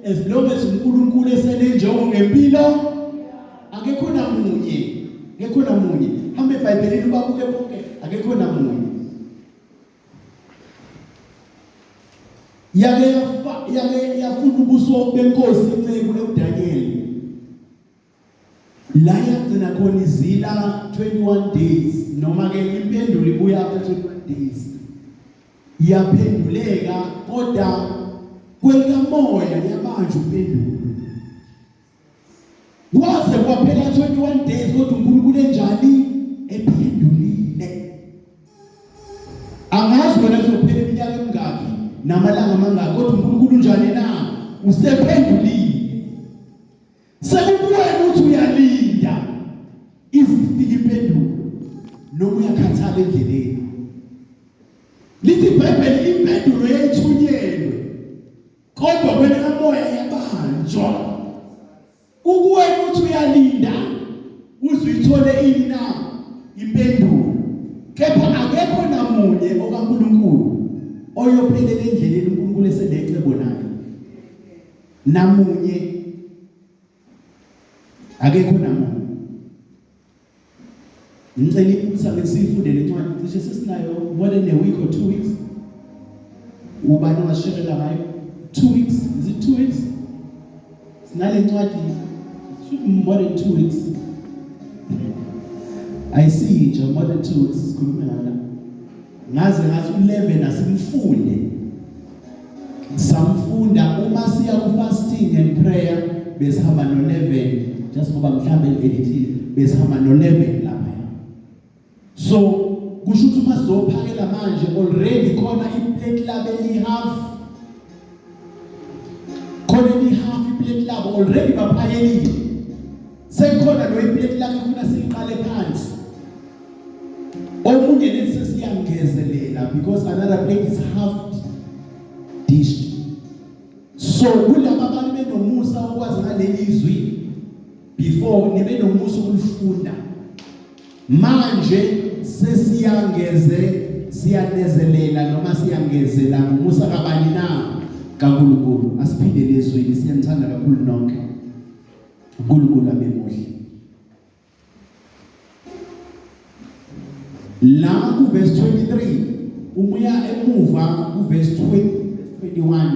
as long as uNkulunkulu esenenjongo ngempilo. Akekho namunye, akekho namunye. Hamba eBhayibhelini ubabuke bonke, akekho namunye. Yake yafa, yake yafuna ubuso benkosi inceku uDaniel. La yagcina khona izila 21 days noma ke impendulo ibuya after 21 days. Yaphenduleka kodwa kwelikamoya yabanjwa impendulo. Kwaze kwaphela 21 days kodwa uNkulunkulu enjani ephendulile. Angazi wena kuzophela iminyaka emingaki namalanga amangaki kodwa uNkulunkulu unjani na? Usephendulile. Sekukuwena ukuthi uyalinda izifike impendulo noma uyakhathala endleleni. Lithi iBhayibheli impendulo yayithunyelwe Kodwa kwelikamoya yabanjwa. Kukuwena ukuthi uyalinda uze uyithole ini na impendulo. Kepha akekho namunye okaNkulunkulu oyophelela endleleni uNkulunkulu esenecebo naye. Namunye akekho namunye. Ngicela iphutha ngisifunde le ncwadi cishe sesinayo more than a week or 2 weeks. Ubani ongasherela ngayo? 2 weeks, is it 2 weeks? Sinale ncwadi should be more than 2 weeks. Ayisiyintsha more than 2 weeks sikhulume ngala. Ngaze ngathi u11 asimfunde. Samfunda uma siya ku fasting and prayer besihamba no 11 just ngoba mhlambe editile besihamba no 11 lapha. So kusho ukuthi uma sizophakela manje already khona iplate labo eli half khona eli half iplate labo already baphakelile sekukhona lo iplate lakhe funa siliqale phansi omunye lesi siyangezelela because another plate is half dished so kulaba abantu benomusa okwazi ngaleli zwi before nibe nomusa ukulifunda manje sesiyangeze siyanezelela noma siyangezela ngomusa kabani na kaNkulunkulu asiphinde lezwini siyanithanda kakhulu nonke uNkulunkulu abe muhle La kuverse 23 umuya emuva kuverse 20 21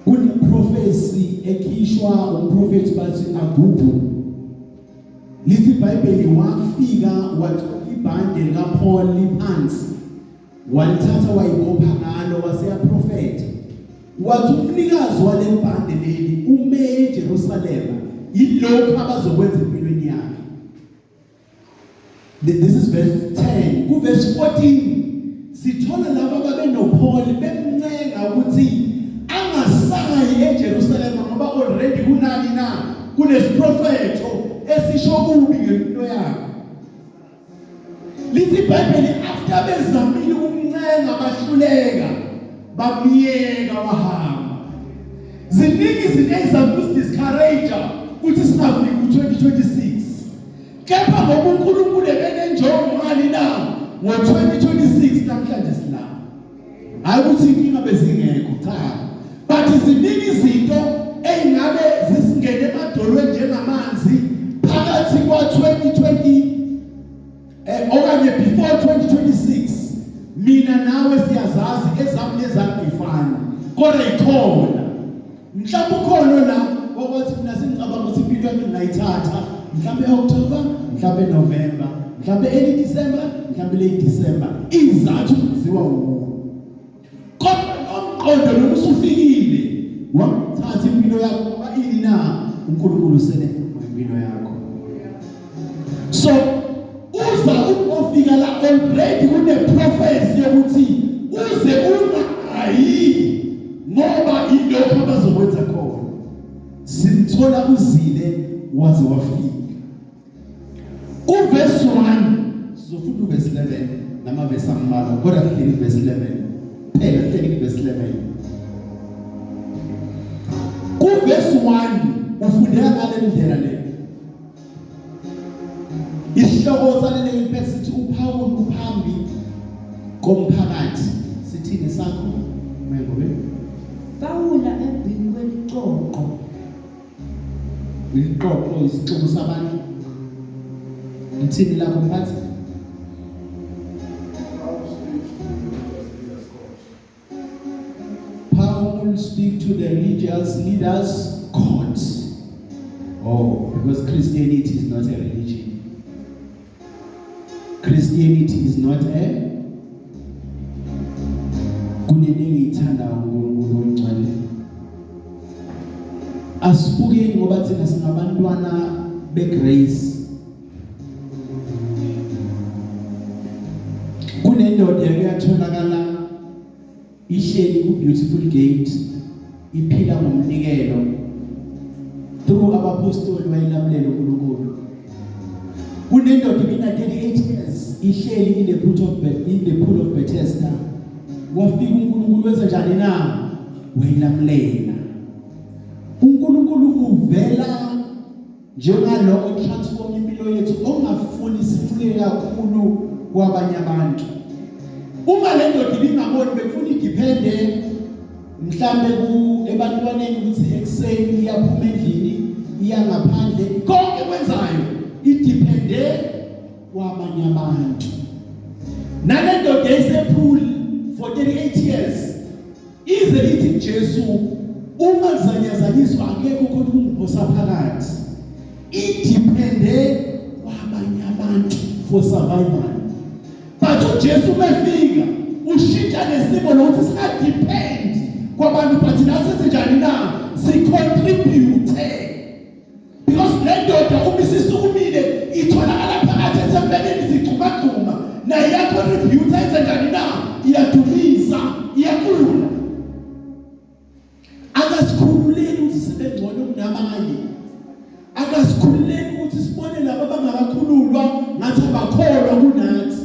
kuneprofesi ekhishwa umprofethi bathi Agubhu lithi iBhayibheli wafika wathola ibhande likaPaul liphansi walithatha wayibopha ngalo waseyaprofetha wathi umnikazi walelibhande leli ume eJerusalema yilokhu abazokwenza empilweni yakhe. This is verse 10. Ku verse 14 sithola laba babenoPaul bemncenga ukuthi angasayi eJerusalema ngoba already kunani na kunesiprofetho esisho kubi ngempilo yakhe. Lithi iBhayibheli after bezamile ukumncenga bahluleka bamyeka wahamba. Ziningi izinto ezizama ukusidiscourage ukuthi singafiki ku-2026. Kepha ngoba uNkulunkulu ebenenjongo ngani na ngo-2026 namhlanje silapha. Hayi ukuthi inkinga bezingekho cha. But ziningi izinto ezingabe zisingene emadolweni njengamanzi phakathi kwa-2020 okanye before 2026 mina nawe siyazazi ezami nezami ifani kodwa ikhona mhlawumbe ukhona la okwathi mina sengicabanga ukuthi impilo yami ngingayithatha mhlawumbe October mhlawumbe November mhlawumbe early December mhlawumbe late December izathu ziwa wuwo kodwa lomqondo noma usufikile wathatha impilo yakho ngoba ini na uNkulunkulu usene impilo yakho so uza ukufika la already kune prophecy yokuthi uze ungayi ngoba ilokho abazokwenza khona simthola uzile waze wafika kuverse 1 sizofunda uverse 11 namavesi ambalwa kodwa sihleli kuverse 11 phela sihleli kuverse 11 kuverse 1 ufundeka ngale ndlela le Isihloko salele impela sithi uPaul uphambi komphakathi. Sithini sakho Mengobe? Pawula emvini Iqoqo isixuku sabantu. Lithini lakho mphathi? Paul speak to the religious leaders court. Oh, because Christianity is not a religion. Christianity is not a kunento engiyithanda uNkulunkulu oyingcwele. Asibukeni ngoba thina singabantwana begrace. Kunendoda yakuyatholakala ihleli ku Beautiful Gate iphila ngomnikelo through abapostoli wayilamulela uNkulunkulu. Kunendoda ibina 38 years ihleli in the pool of in the pool of Bethesda. Wafika uNkulunkulu wenza njani na? Wayilamulela. uNkulunkulu uvela njengalo otransform impilo yethu ongafuni sincike kakhulu kwabanye abantu. Uma le ndoda ibingaboni befuna idepende mhlambe ku ebantwaneni ukuthi ekuseni iyaphuma endlini iya ngaphandle konke kwenzayo idepende kwabanye abantu. Nale ndoda yayisepool for 38 years Ize lithi kuJesu uma lizanyazanyiswa akekho khona ukungiphosa phakathi. Idepende kwabanye abantu for survival. But uJesu uma efika ushintsha nesimo lokuthi singadepend kwabantu but nathi senze njani na si contribute Because le ndoda uma isisukumile itholakala phakathi ethempelini izigxumagxuma naye iyacontribute yenze njani na iyadumisa iyacula akasikhululeni ukuthi sibe ngcono kunabanye akasikhululeni ukuthi sibone laba abangakakhululwa ngathi abakholwa kunathi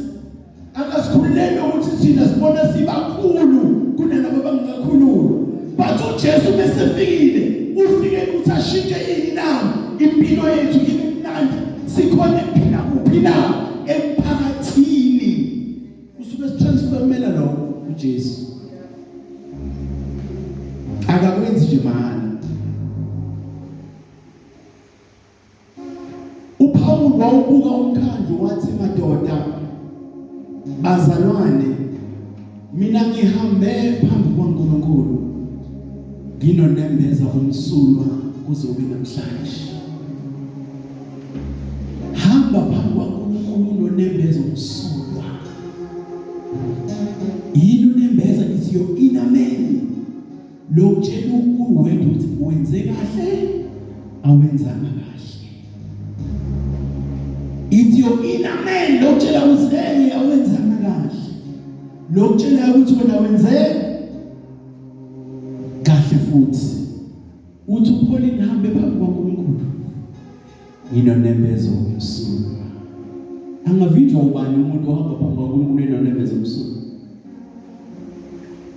akasikhululeni ukuthi thina sibona sibakhulu kunalabo abangakhululwa but uJesu mesefikile ufike ukuthi ashintshe ini na impilo yethu ibe mnandi sikhona ekuphila kuphi na emphakathini usuke sitransformela lokho uJesu akakwenzi nje mahhala UPawulu wawubuka umkhandlu wathi madoda bazalwane mina ngihambe phambi kwaNkulunkulu nginonembeza omsulwa kuzobe namhlanje hamba phambi kwaNkulunkulu unonembeza omsulwa yini unembeza is your inner man Lokutshela uwedwa ukuthi wenze kahle awenzanga kahle. It's your inner man lokutshela ukuthi hey awenzanga kahle. Lokutshela ukuthi wena wenze kahle futhi. Uthi uPauline hambe phambi kwaNkulunkulu. Nginonembeza omsulwa. Angavinjwa ubani umuntu ohamba phambi kwaNkulunkulu enonembeza omsulwa?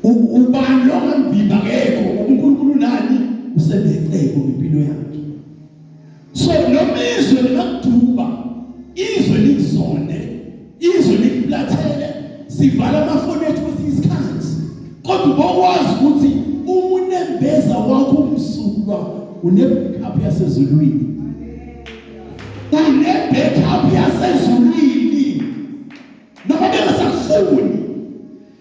Ubani lo ngamvimba akekho ngoba uNkulunkulu nani usenecebo ngempilo yakhe. So noma izwe lingakuduba, izwe likuzonde, izwe likuflathele, sivala amafoni ethu kwesinye isikhathi. Kodwa ubokwazi ukuthi uma unembeza wakho umsulwa une-backup yasezulwini. Une-backup yasezulwini. Noma bengasakufuni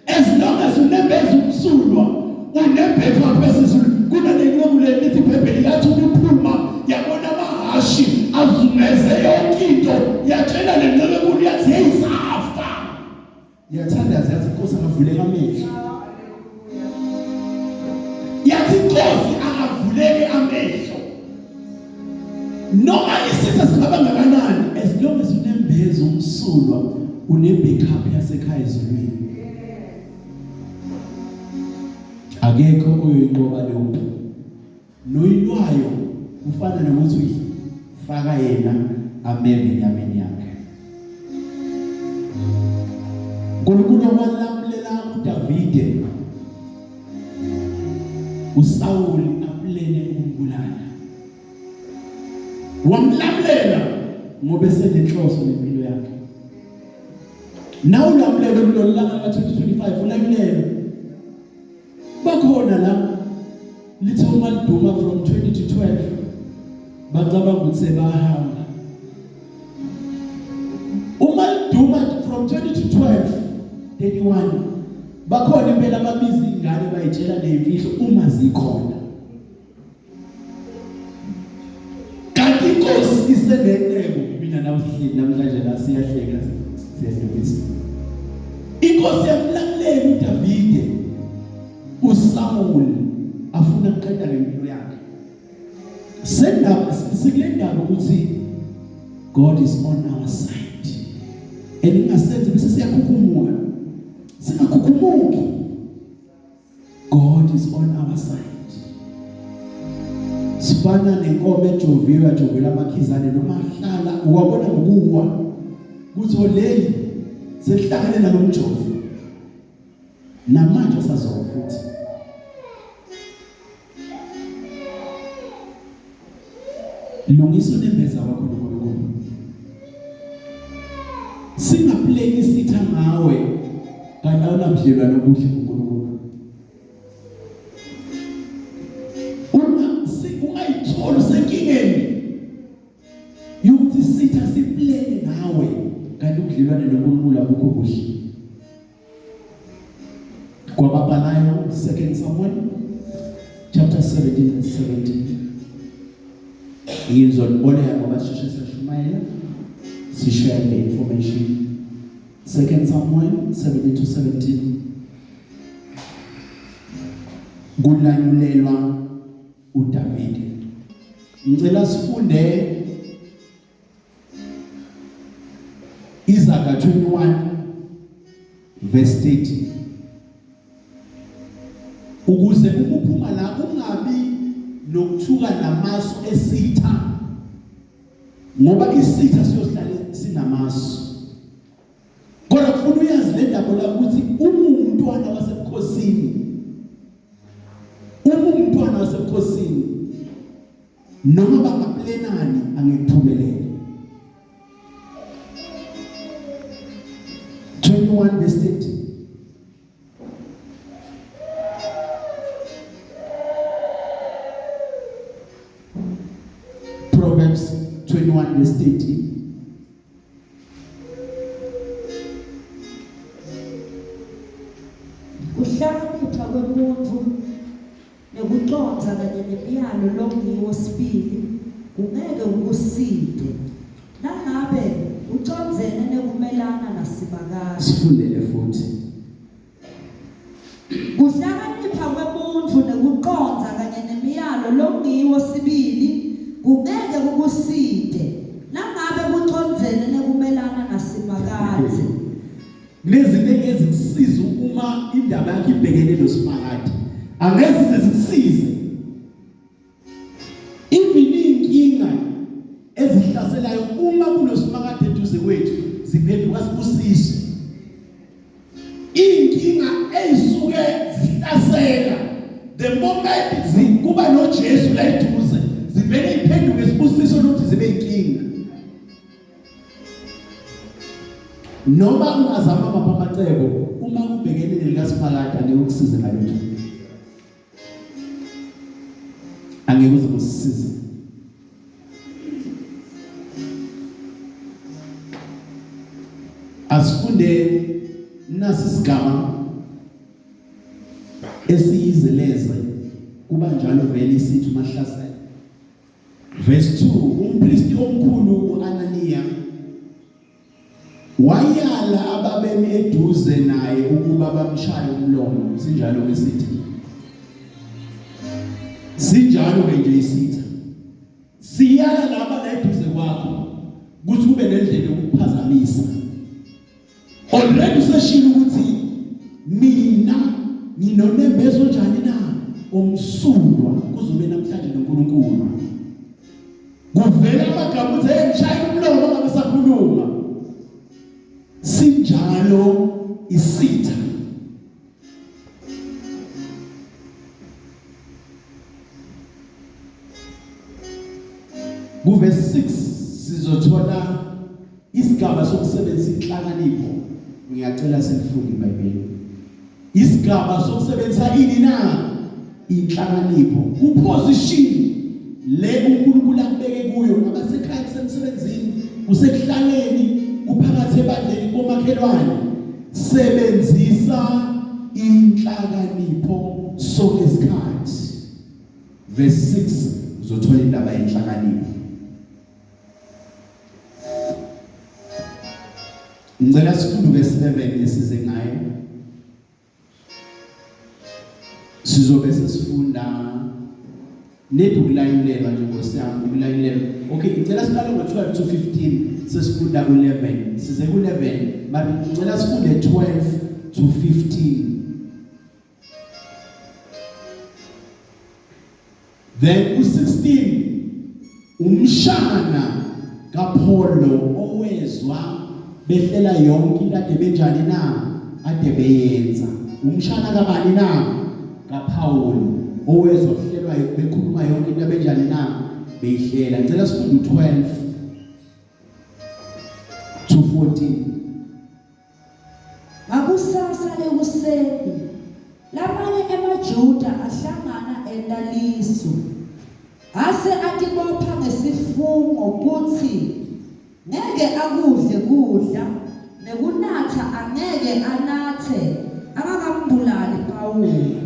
as long as unembeza umsulwa une-backup yasezulwini. Kunale nceku le lithi iBhayibheli yathi ukuphuma yabona amahashi azungeze yonke into yatshela le nceku enkulu yathi hey safa. Yathandaza yathi inkosi akavuleke amehlo. Yathi inkosi akavuleke amehlo. Noma isitha singaba ngakanani as long as unembeza umsulwa une backup yasekhaya ezulwini. Akekho oyoyinqoba leyo mpi. Noyilwayo kufana nokuthi uyifaka yena ameme enyameni yakhe. uNkulunkulu walamlela uDavide uSawuli aplene ukumbulala. Wamlamlela ngoba esenenhloso nempilo yakhe. Nawe ulamulele kulolu langa ka-2025 ulamulele. Bakhona la lithe uma liduma from 20 to 12. Bacabanga ukuthi sebahamba. Uma liduma from 20 to 12 31 bakhona impela ababiza ingane bayitshela nezimfihlo uma zikhona. Kanti inkosi isenecebo mina nawe sihleli namhlanje la siyahleka siyadumisa. Inkosi yamlamulela uDavide uSaul afuna ukuqeda ngempilo yakhe. Sendaba sikule ndaba ukuthi God is on our side. And ingasenze bese siyakhukhumuka. Singakhukhumuki. God is on our side. Sifana nenkomo ejoviwe ajovela amakhizane noma ahlala uwabona ngokuwa kuthi leli selihlangene nalomjovo. Namanje sazowa futhi. Lungisa unembeza wakho noNkulunkulu. Singaplay isitha ngawe kanti awunabudlelwano obuhle noNkulunkulu. Uma ungayitholi usenkingeni yokuthi isitha siplane ngawe kanti ubudlelwane noNkulunkulu abukho buhle. Kwababhalayo 2 Samuel chapter 17 verse 17. Ngizoliboleka ngoba sisheshe sashumayela sishare le information. 2 Samuel 17 to 17. Kulanyulelwa uDavide. Ngicela sifunde Izaga 21 verse 30 ukuze ukuphuma la ungabi nokuthuka namasu esitha ngoba isitha siyohlale sinamasu kodwa kufuna uyazi le ndaba la ukuthi umntwana wasebukhosini uma umntwana wasebukhosini noma bangaplenani angekuphumelele 21 verse 30 Proverbs 21 verse 30 Kuhlakanipha kwemuntfu Nekucondza kanye nemyalo longiwo sibili kungeke kukusite nangabe ucondzene nekumelana naSimakadze. Sifundele futhi. Kuhlakanipha kwemuntfu nekucondza kanye nemyalo longiwo sibili kungeke kukusite nangabe kucondzene nekumelana naSimakadze. Kunezinto engeke zikusize uma indaba yakho ibhekene noSimakade. Angeke zize zikusize. Even inkinga ezihlaselayo uma kunoSimakade eduze kwethu ziphenduka sibusiso. Inkinga eyisuke zihlasela the moment kuba noJesu la eduze zivele iphenduke isibusiso lokuthi zibe inkinga. Noma ungazama maphi amacebo uma kubhekene nelikaSimakade angeke ukusize ngalutho. Angeke uze kusisize. Asifunde nasi isigaba esiyizeleze kuba njalo vele isithi umahlasela Verse 2 Umpristi omkhulu uAnaniya wayala ababemi eduze naye ukuba bamshaye umlomo. Sinjalo ke sithi, sinjalo ke nje isitha siyala laba la eduze kwakho ukuthi kube nendlela yokuphazamisa. Already useshilo ukuthi mina nginonembeza onjani na omsulwa kuzobe namhlanje noNkulunkulu. Kuvela amagama ukuthi hey mshaya umlomo ngabe sakhuluma. Sinjalo isitha. Kuverse 6 sizothola isigaba sokusebenzisa inhlakanipho. Ngiyacela silifunde iBhayibheli. Isigaba sokusebenzisa ini na? Inhlakanipho. Kuposition. le uNkulunkulu akubeke kuyo abasekhaya kusemsebenzini kusekuhlaleni kuphakathi ebandleni komakhelwane sebenzisa inhlakanipho sonke isikhathi verse 6 uzothola indaba yenhlakanipho Ngicela sifunde verse 11 esize ngayo sizobe sesifunda nedi ukulayelelwa nje Nkosi yami ukulayelelwa okay ngicela siqale ngo-12 to 15 sesifunda ku-11 size ku-11 but ngicela sifunde 12 to 15 Then u16 umshana kaPaulo owezwa behlela yonke into ade benjani na ade beyenza umshana kabani na kaPaul owezwa kuhlelwa bekhuluma yonke into abenjani na beyihlela ngicela sifunde u12 to 14 Ngakusasa ekuseni, lamanye emaJuda ahlangana enta lisu. Ase atibopha ngesifungo kutsi ngeke akudle kudla nekunatsa angeke anatse angakambulali Pawula.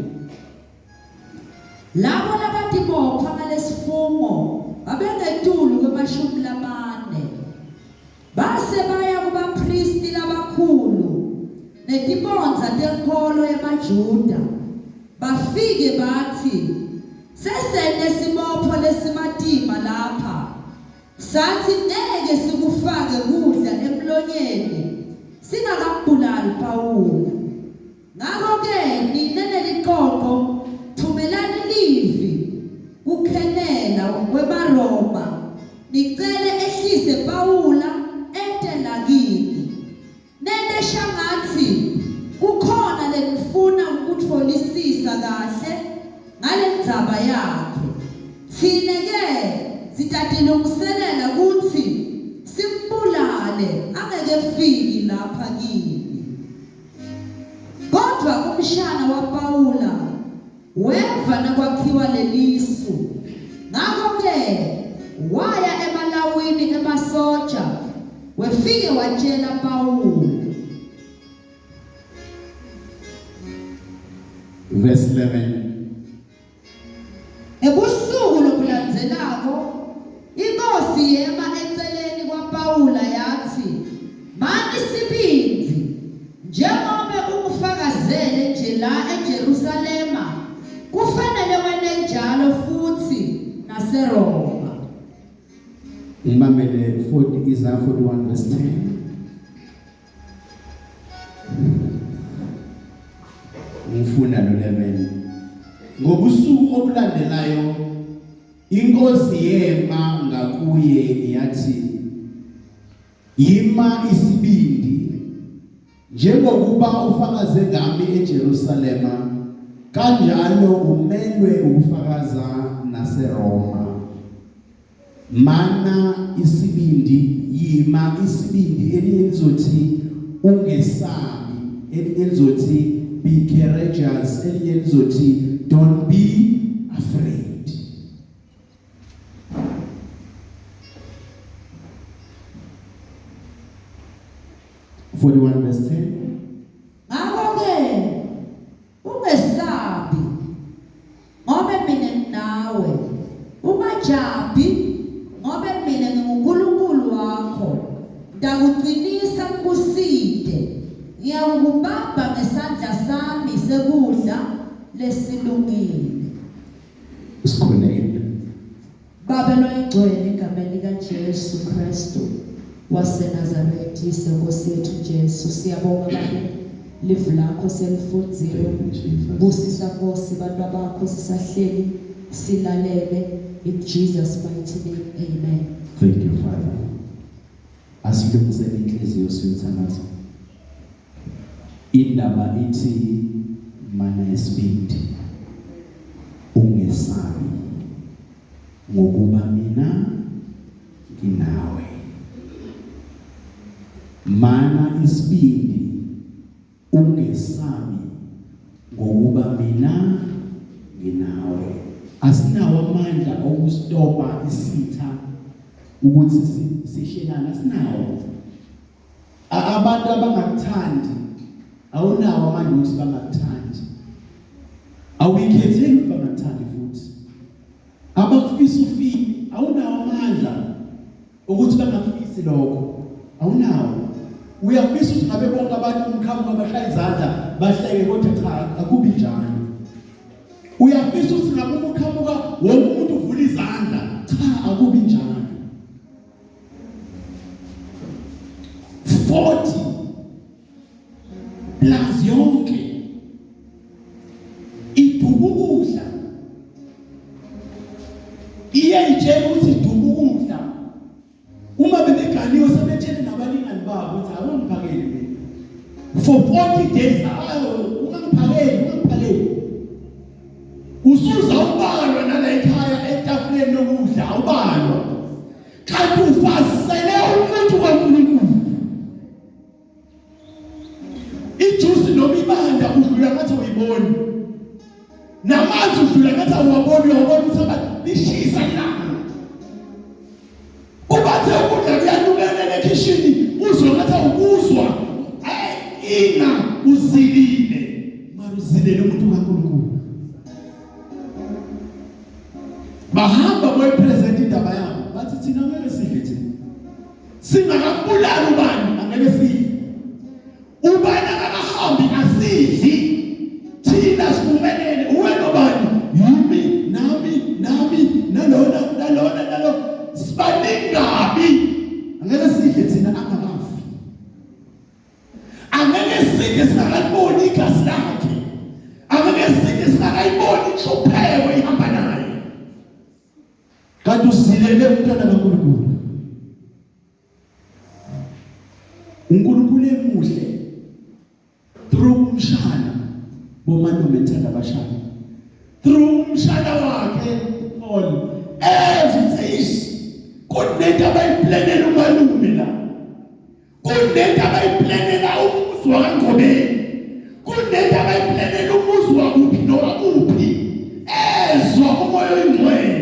Labo labatibopha ngalesifungo babengetulu kwemashumi lamane. Base baya kubaphristi labakhulu netibondza tenkholo yemaJuda, bafike batsi, Sesente sibopho lesimatima lapha, satsi ngeke sikufake kudla emlonyeni singakambulali Pawula. Ngako-ke nine neliqoqo tfumelani livi kukhenela wemaRoma nicele ehlise Pawula ete la kini. Nente shangatsi kukhona lenifuna kukutfolisisa kahle ngalendzaba yakhe. Tsine-ke sitatilungiselela kutsi simbulale angekefiki lapha kini. Kodvwa umshana waPawula weva nakwakhiwa lelisu, ngako-ke waya emalawini emasotja wefike watjela Pawula. Verse 11. Ebusuku lobulandzelako, iNkhosi yema eceleni kwaPawula yatsi, Mani sibindzi, njengobe ungifakazele nje la eJerusalema, kufanele wente njalo futsi naseRoma. Ngibambele 40 Isaiah 41 verse 10. Ngifuna lo 11. Ngobusuku obulandelayo inkosi yema ngakuye yathi yima isibindi njengokuba ufakaze ngami eJerusalema kanjalo umelwe ukufakaza naseRoma. Mana isibindi, yima isibindi, elinye lizothi ungesabi, elinye lizothi be courageous, elinye lizothi don't be afraid. 41 verse 10. Ngakho-ke Ungesabi, ngobe mine nginawe. Ungajabhi, ngobe mine nginguNkulunkulu wakho. Ngitakucinisa ngikusite. Ngiyawukubamba ngesandla sami sekudla lesilungile. Sikhuleke. Babe loyingcwele egameni likaJesu Kristu waseNazaretha Yise Nkosi yethu Jesu siyabonga Babe live lakho selifundziwe busisa Nkosi bantu bakho sisahleli silalele in Jesus mighty name amen. Thank you Father. Asilungiseni inhliziyo siyothandaza. Indaba ithi mana isibindi ungesabi ngokuba mina nginawe. Mana isibindi ungesabi ngokuba mina nginawe. Asinawo amandla. amandla okustopa isitha ukuthi sihlelana, sinawo. Abantu abangakuthandi awunawo amandla ukuthi bangakuthandi, awuyikhetheli ukuthi bangakuthandi, futhi abakufisa ufike awunawo amandla ukuthi bangakufisi lokho, awunawo. Uyafisa ukuthi ngabe bonke abantu umqhamuka bashaya izandla bahleke, kodwa cha, akubi njalo. Uyafisa ukuthi ngabe uma uqhamuka wonke umuntu uvula izandla, cha, akubi njalo. 40 plus yonke iduba ukudla, iyayitshela ukuthi iduba ukudla. Uma bebeganiwe sebetshele nabalingani babo ukuthi awungiphakeli mina for 40 days, awu ungangiphakeli, ungangiphakeli. Usuza ubalwa nala ekhaya etafuleni lokudla, awubalwa, kanti ufasele umuntu kaNkulunkulu. Ijuice noma ibanda udlula ngathi awuyiboni, namanzi udlula ngathi awuwaboni, uyawubona ukuthi abantu lishisa ilanga. Kubathe ukudla kuyanukelela ekhishini, uzwe ngathi awukuzwa inga uzilile, mara uzilele umuntu kaNkulunkulu. Bahamba boyipresent indaba yabo, bathi thina ngeke sidle, thina singakabulali ubani angeke sidle, ubani akakahambi asidli, thina sivumelene uwe nobani, yimi nami nami nalona nalona nalo, sibaningi kabi, angeke sidle thina angakafi, angeke sidle singakaliboni igazi lakhe, angeke sidle singakayiboni inhlupheko ihamba naye. Kanti uzilele umntwana kaNkulunkulu. uNkulunkulu emuhle through umshana, bomalume thanda abashana, through umshana wakhe Paul, ezithi kunento abayiplanela umalume la, kunento abayiplanela umuzi wakaNgobeni, kunento abayiplanela umuzi wakuphi nowakuphi. Ezwa uMoya oyiNgcwele,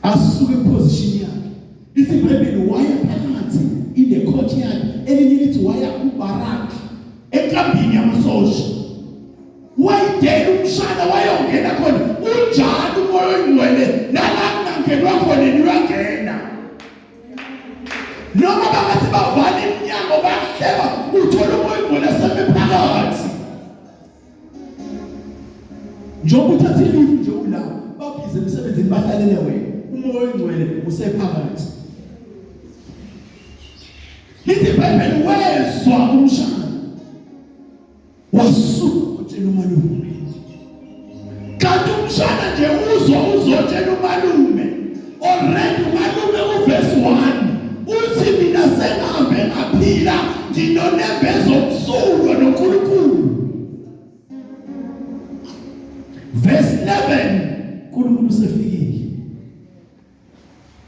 asuke position yakhe. Lithi iBhayibheli waya phakathi in the courtyard, elinye lithi waya kubarak enkambini yamasosha, wayidela umshana wayongena khona. Unjalo uMoya oyiNgcwele, nala kungangenwa khona uyangena, noma bangathi bavala iminyango bahleba, uthola uMoya oyiNgcwele semephakathi. Njengoba uthatha ilifu nje ula, babhize emsebenzini bahlalele wena, uMoya oyiNgcwele usephakathi. Lithi iBhayibheli wezwa umshana wasuka utshela umalume, kanti umshana nje uzwa uzotshela umalume already. Umalume uverse 1 uthi mina sengihambe ngaphila nginonembeza omsulwa noNkulunkulu. Verse 11, uNkulunkulu usefikile,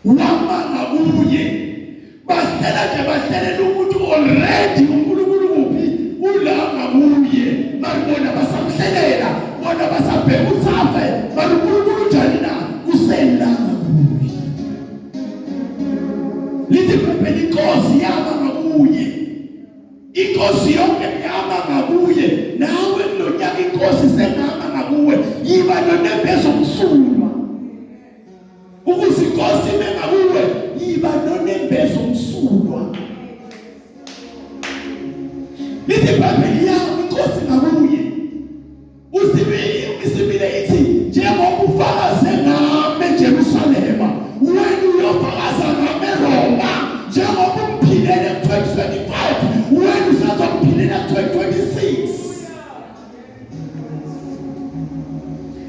wamanga kuye. Bahlela nje, bahlelela umuntu already uNkulunkulu kuphi, ula ngakuye, maribona basamhlelela, bona basabheka uthafe, mara uNkulunkulu njani na, usela ngakuye. Lithi iBhayibheli inkosi yama ngakuye, inkosi yonke yama ngakuye. Nawe kulonyaka inkosi sengama ngakuwe, yiba nonembeza omsulwa. Ukuze inkosi ime ngakuwe, yiba nonembeza omsulwa. Lithi iBhayibheli yami inkosi ngakuye. Usibili isibile ithi njengoba ufakaze ngami eJerusalema, wena uyofakaza ngami eRoma. Njengoba umphilele ku-2025, wena usazomphilela ku-2026.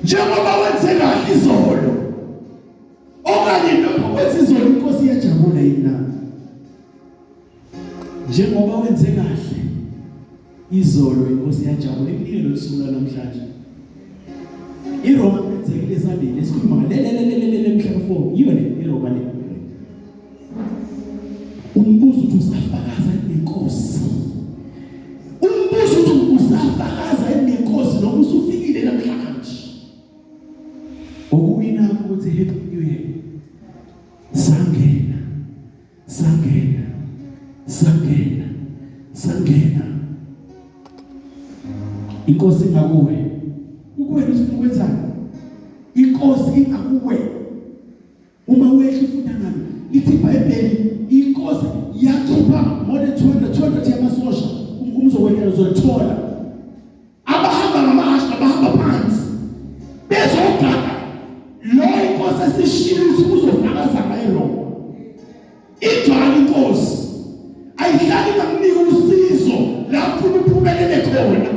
Njengoba wenze kahle izolo, okanye lokho kwenza izolo, inkosi iyajabula yini na? Njengoba wenze kahle izolo, inkosi iyajabula ikunike lolu suku lwanamhlanje. IRoma kwenzekile esandeni esikhuluma ngale le le le le le mhla ka-4, yiyo le iRoma le. Umbuzo uthi usafakaza nenkosi, umbuzo uthi usafakaza nenkosi noma usufikile namhlanje? Okuwina ukuthi happy new year. Sangena, sangena, sangena, sangena. Inkosi ingakuwe. Ukuwena ufuna ukwenzani? Inkosi ingakuwe. Uma wehla ufunda ngalo, lithi iBhayibheli inkosi yakhipha more than 200 200 yamasosha umzokwehlela uzolithola. Abahamba ngamahhashi abahamba phansi bezogada lo inkosi esishilo ukuthi uzofakaza ngaye lo. Injalo inkosi ayihlali ingakunika usizo lapho uphumelele khona.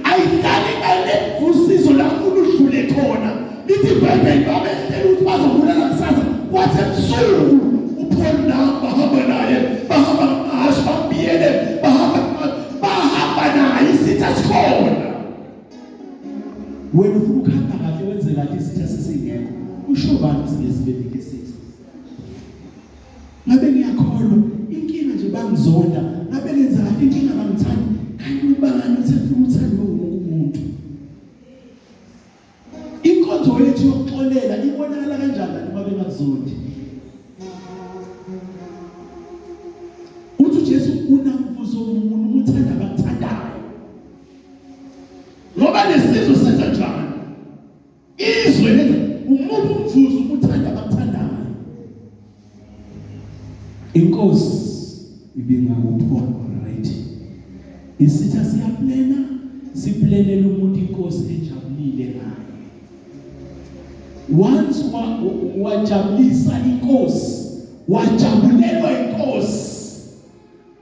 Ayihlali ingalenzi usizo lapho udlule khona. Lithi iBhayibheli babehlela ukuthi bazobulala kusasa kwathi ebusuku uPaul nabo bahamba naye bahamba ngamahhashi bambiyele bahamba bahamba naye isitha sikhona. Wena ufuna ukuhamba kahle wenze kahle isitha sesingekho. Usho bani ukuthi ngeke isitha? Ngabe ngiyakholwa inkinga nje bangizonda, ngabe ngenza kahle inkinga bangithanda. Kanti ubani uthe ufuna uthandwe wonke umuntu? Inkonzo yethu yokuxolela ibonakala kanjani kanti uma bengakuzondi? Uthi uJesu unamvuzo muni uma uthanda abakuthandayo? Ngoba lesizwe senza njani? Izwe lenza umuphi umvuzo uma uthanda abakuthandayo? Inkosi ibingakuphi already. Isitha siyaplena, siplenela umuntu inkosi ejabulile ngaye. Once wajabulisa inkosi, wajabulelwa inkosi.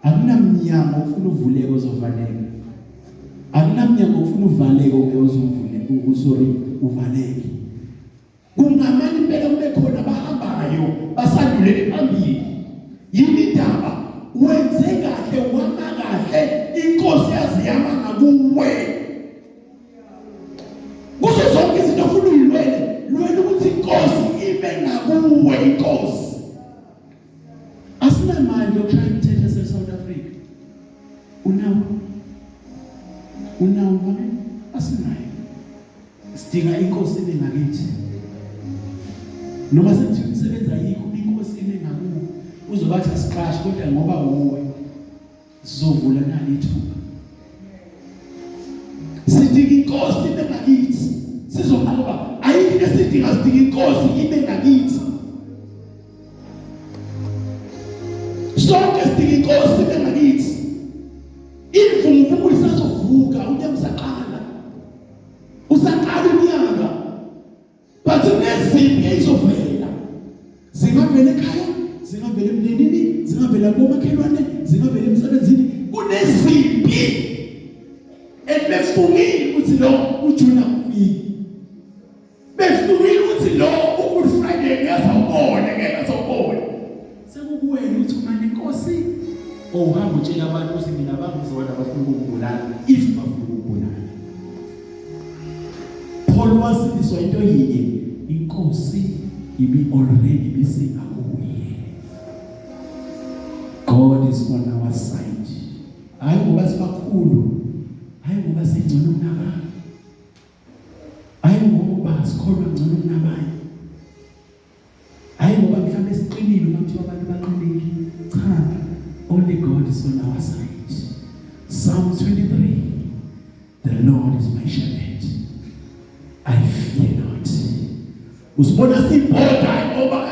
Akunamnyango ofuna uvuleke ozovaleka. Akunamnyango ofuna uvaleke ongeke uzuvule, sorry, uvaleke. Kungamane impela kube khona abahambayo basandulele phambili. Yini indaba? Wenze kahle wama kahle inkosi yazi yama ngakuwe. Kuzo zonke izinto ofuna uyilwele, lwela ukuthi inkosi ibe ngakuwe inkosi. Asinamali yokushaya imithetho yase South Africa. Unawo? Unawo mame? Asinayo. Sidinga inkosi ime ngakithi. Noma sekuthiwa imisebenzi ayikho, inkosi ime ngakuwe. Uzobathi asiqashi kodwa ngoba wuwe sizovula nali ithuba. Sidinga inkosi ime ngakithi. Sizonqoba. Ayikho into esidinga, sidinga inkosi ime ngakithi. Sonke sidinga inkosi ime ngakithi. Imvunguvungu isazovuka, unyaka usaqala. Usaqala unyaka. But kunezimpi ezizovela. Zingavela ekhaya, zingavela emndenini, zingavela komakhelwane, zingavela emsebenzini. Kunezimpi ebefungile ukuthi lo uJune akufiki. Befungile ukuthi lo uGood Friday ngeke awubone, ngeke azobone. Sekukuwena ukuthi uma nenkosi owuhamba utshela abantu ukuthi mina bangizona bafuna ukungibulala if bafuna ukungibulala. Paul wasindiswa into yinye inkosi ibi already bisingakuye. God is on our side. Hayi ngoba sibakhulu, hayi ngoba singcono kunabanye. Hayi ngoba sikholwa ngcono kunabanye. Hayi ngoba mhlawumbe siqinile uma kuthiwa abantu baqinile. Cha, only God is on our side. Psalm 23 The Lord is my shepherd. I fear not. Usibona sibhoda ngoba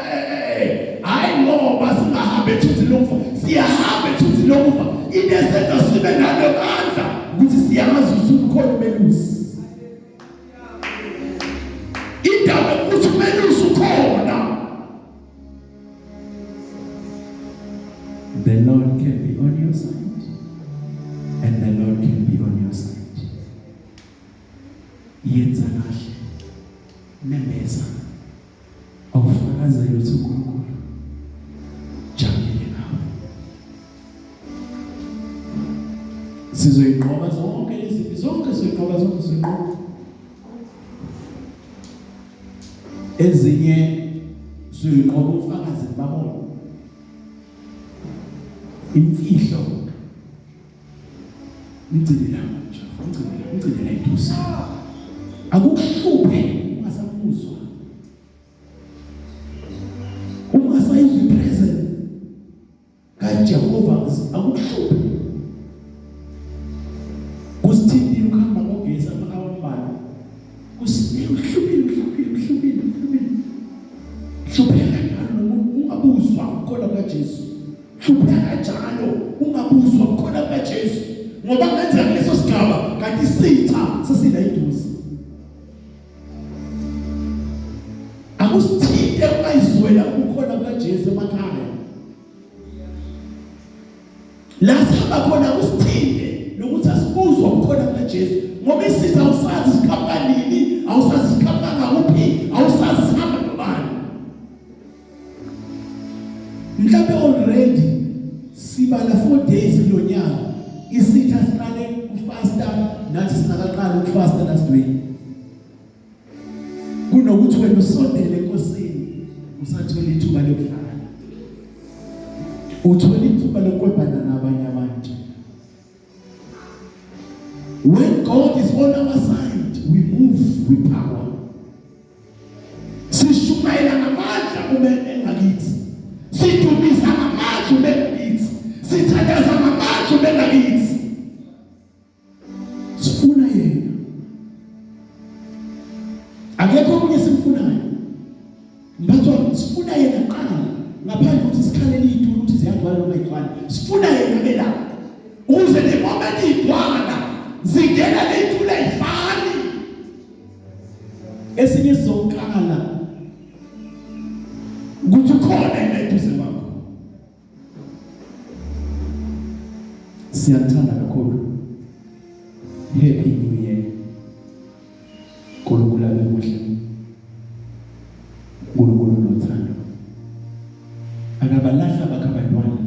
hayi ngoba singahambe ethunzini lokufa, siyahamba ethunzini lokufa. Into esenza sibe nalomandla ukuthi siyazi ukuthi ukhona umelusi. Indaba ukuthi umelusi ukhona. The Lord can be on your side and the Lord can be on your side. Yenza kahle. Memeza. Awufakazele ukuthi uNkulunkulu jabulile ngawe. Sizoyinqoba zonke lezi zonke sizoyinqoba zonke sizoyinqoba. Ezinye siyoyinqoba ufakazi babona. Imfihlo mgcine la manje, mgcine la, mgcine la eduze. Akukuhluphe. ukuzwa, uma ungasayizwa ipresence kaJehova, akukuhluphi. Kusithintile ukuhamba ngogesi ama-awa ambalwa, kuhluphile, kuhluphile, kuhluphile, kuhluphile. Hlupheka kanjalo noma ungabuzwa ubukhona bukaJesu. Hlupheka kanjalo ungabuzwa ubukhona bukaJesu, ngoba kungenzeka kuleso sigaba kanti isitha sesila eduze. Akusithinte ungayizwela ubukhona bukaJesu emakhaya. La sihamba khona kusithinte nokuthi asibuzwa ubukhona bukaJesu, ngoba isitha awusazi siqhamuka nini, awusazi siqhamuka ngakuphi, awusazi sihamba nobani. Mhlawumbe already sibala 4 days kulonyaka, isitha siqale ukufasta nathi singakaqali ukufasta last week. Kunokuthi wena usondele eNkosini, usathola ithuba lokudlala, uthola ithuba lokwebana nabanye abantu. When God is on our side, we move with power. Sishumayela ngamandla uma engakithi, sidumisa ngamandla uma engakithi, sithandaza ngamandla uma engakithi. Sifuna yena, akekho omunye simfunayo. Mphathi wami, sifuna yena kuqala, ngaphandle ukuthi sikhalele iy'tulo ukuthi ziyagcwala noma ayigcwali. Sifuna yena bela, ukuze le moment igcwala zingena ley'tulo ayifani. Esinye sizokala ukuthi ukhona yena eduze kwakho. Siyakuthanda kakhulu. Happy New Year. uNkulunkulu abe muhle. uNkulunkulu unothando. Akabalahla bakhe abantwana.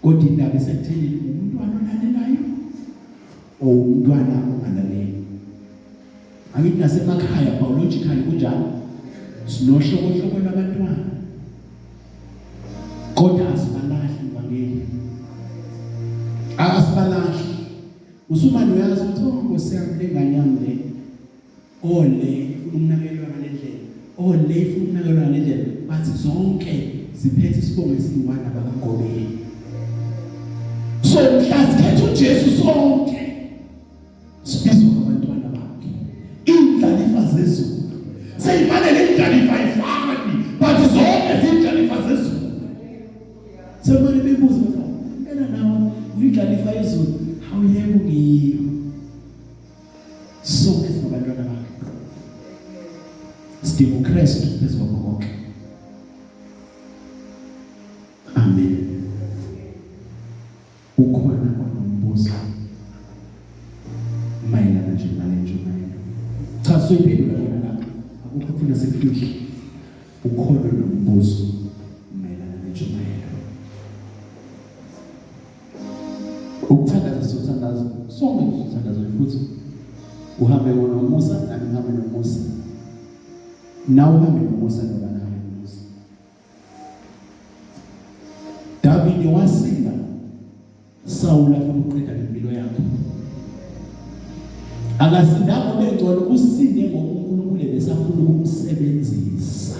Kodwa indaba isekutheni umntwana olalelayo or umntwana ongalaleli. Angithi nasemakhaya biologically kunjalo. Sinohlobo hlobo lwabantwana. Kodwa asibalahli mvangeli. Asibalahli. Usumane uyazi ukuthi oh Nkosi yami, le ngane yami le, oh le ifuna ukunakekelwa ngale ndlela, oh le ifuna ukunakekelwa ngale ndlela, but zonke ziphethe isibongo esiyi-one abakaGobeni. So mhla sikhetha uJesu sonke sibizwa ngabantwana bakhe, indlalifa zezulu. Seyimane le ndlalifa ayifani, but zonke ziyindlalifa zezulu. Semane bebuza ukuthi impela nawe uyindlalifa yezulu? Hawu yebo, ngiyo. Sonke singabantwana bakhe, sidinga uKristu phezu kwakho konke. Amen. Ukhona onombuzo mayelana nje nale ntshumayelo? Cha, soyiphendula khona lapha, akukho kufuna sikufihle. Ukhona onombuzo mayelana nentshumayelo? Ukuthandaza, sothandaza sonke, sothandaza futhi. Uhambe nomusa, nami ngihambe nomusa, nawe uhambe nomusa, noma nawe nomusa. Davide wasinda Sawula afuna ukuqeda lempilo yakhe. Akasindanga ngoba engcono, usinde ngoba uNkulunkulu ebesafuna ukumsebenzisa.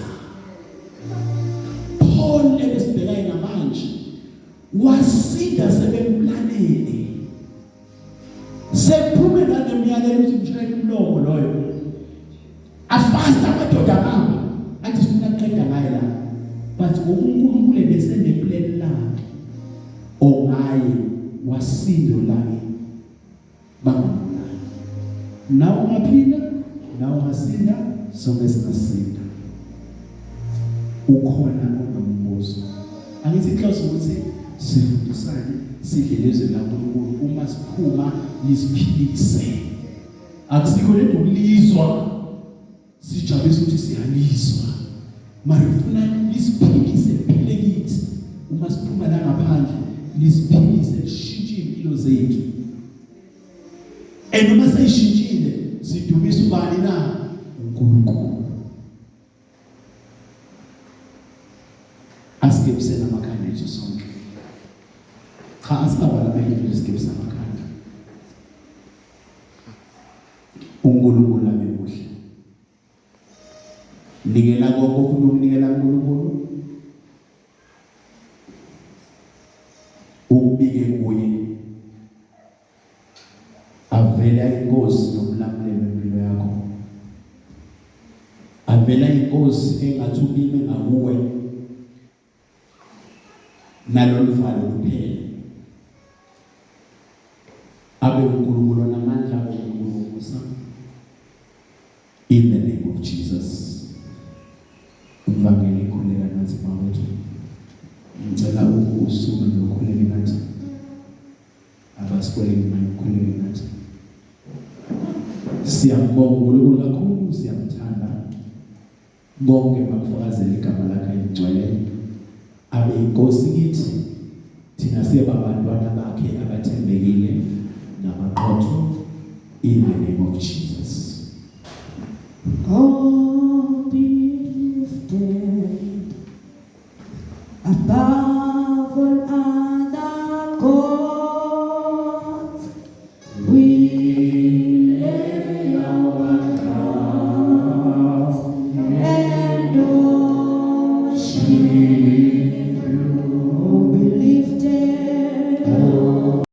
Paul ebesibheka yena manje wasinda sebemplanele. Sephume nanemiyalelo ukuthi mshayele umlomo loyo. Afasta amadoda ngabo athi sifuna kuqeda ngaye la. But uNkulunkulu ebeseneplan lakhe ongaye wasindo lami bangambulali. Nawe ungaphila, nawe ungasinda, sonke singasinda. Ukhona onombuzo? Angithi inhloso ukuthi sifundisane, sidle lezwi likaNkulunkulu, uma siphuma lisiphilise. Akusikho lento ukulizwa sijabulisa ukuthi siyalizwa, mara ufuna lisiphilise, liphile kithi. Uma siphuma la ngaphandle lisiphilise, lishintshe impilo zethu. And uma seyishintshile sidumisa ubani na? uNkulunkulu. Asigebiseni amakhanda ethu sonke. Cha, asingabala amehlo nje, sigebise amakhanda. UNkulunkulu abe muhle. Nikela konke ofuna ukunikela kuNkulunkulu, ukubike kuye, avela inkosi nomlamuleli wempilo yakho, avela inkosi engathi ulime ngakuwe nalolu valo luphele, abe uNkulunkulu onamandla, uNkulunkulu womusa, in the name of Jesus. Umvangeli, khuleka nathi mawethu. Ngicela usuke nje ukhuleke nathi. Abasikoleni manje, ukhuleke nathi. Siyambonga uNkulunkulu kakhulu, siyamthanda. Konke makufakazele igama lakhe elingcwele. Abe inkosi kithi, thina siye babantwana bakhe abathembekile nabaqotho, in the name of Jesus. God be lifted above.